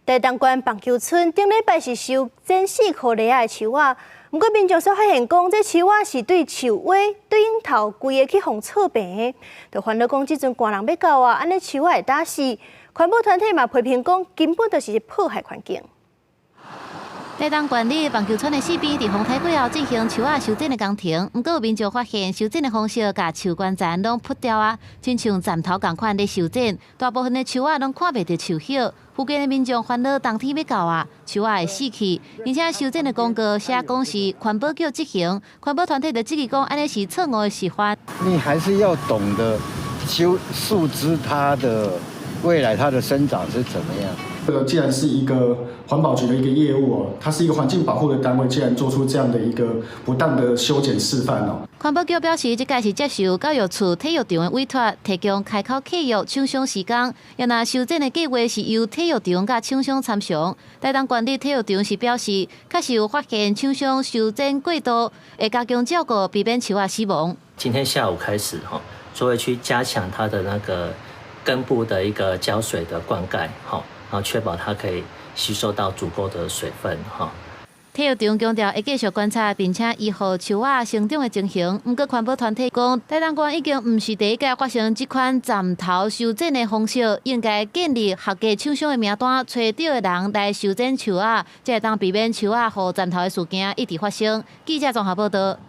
台東縣棒球村頂禮拜是修剪四棵梨仔的樹仔，毋過民眾煞發現講，這樹仔是對樹尾對頂頭規个去予錯病的，就煩惱講這陣寒人欲到啊，按呢樹仔會焦死。環保團體嘛批評講，根本就是破壞環境。台東縣立棒球村的四邊，佇風颱過後進行樹仔修剪的工程，毋過有民眾發現修剪的方式共樹冠層攏噗掉啊，親像斬頭仝款咧修剪，大部分的樹仔攏看袂著樹葉。附近的民眾煩惱冬天欲到啊，樹仔會死去，而且修剪的廣告寫講是環保局執行，環保團體就質疑講按呢是錯誤的示範。你還是要懂得修樹枝，它的未來它的生長是怎麼樣？這個既然是一個環保局的一個業務哦，它是一個環境保護的單位，竟然做出這樣的一個不當的修剪示範哦。環保局表示，這屆是接受教育處體育場的委託，提供開口契約廠商施工。若若修剪的計劃是由體育場佮廠商參詳。台東縣立體育場是表示，確實有發現廠商修剪過度，會加強照顧，避免樹仔死亡。今天下午開始，哈，就會去加強它的那個根部的一個澆水的灌溉，哈。然後確保它可以吸收到足夠的水分，哈。體育場強調會繼續觀察，並且醫護樹仔成長的情形。毋過環保團體講，台東縣已經毋是第一屆發生這款斬頭修剪的方式，應該建立合格廠商的名單，揣對的人來修剪樹仔，才會當避免樹仔予斬頭的事件一直發生。記者綜合報道。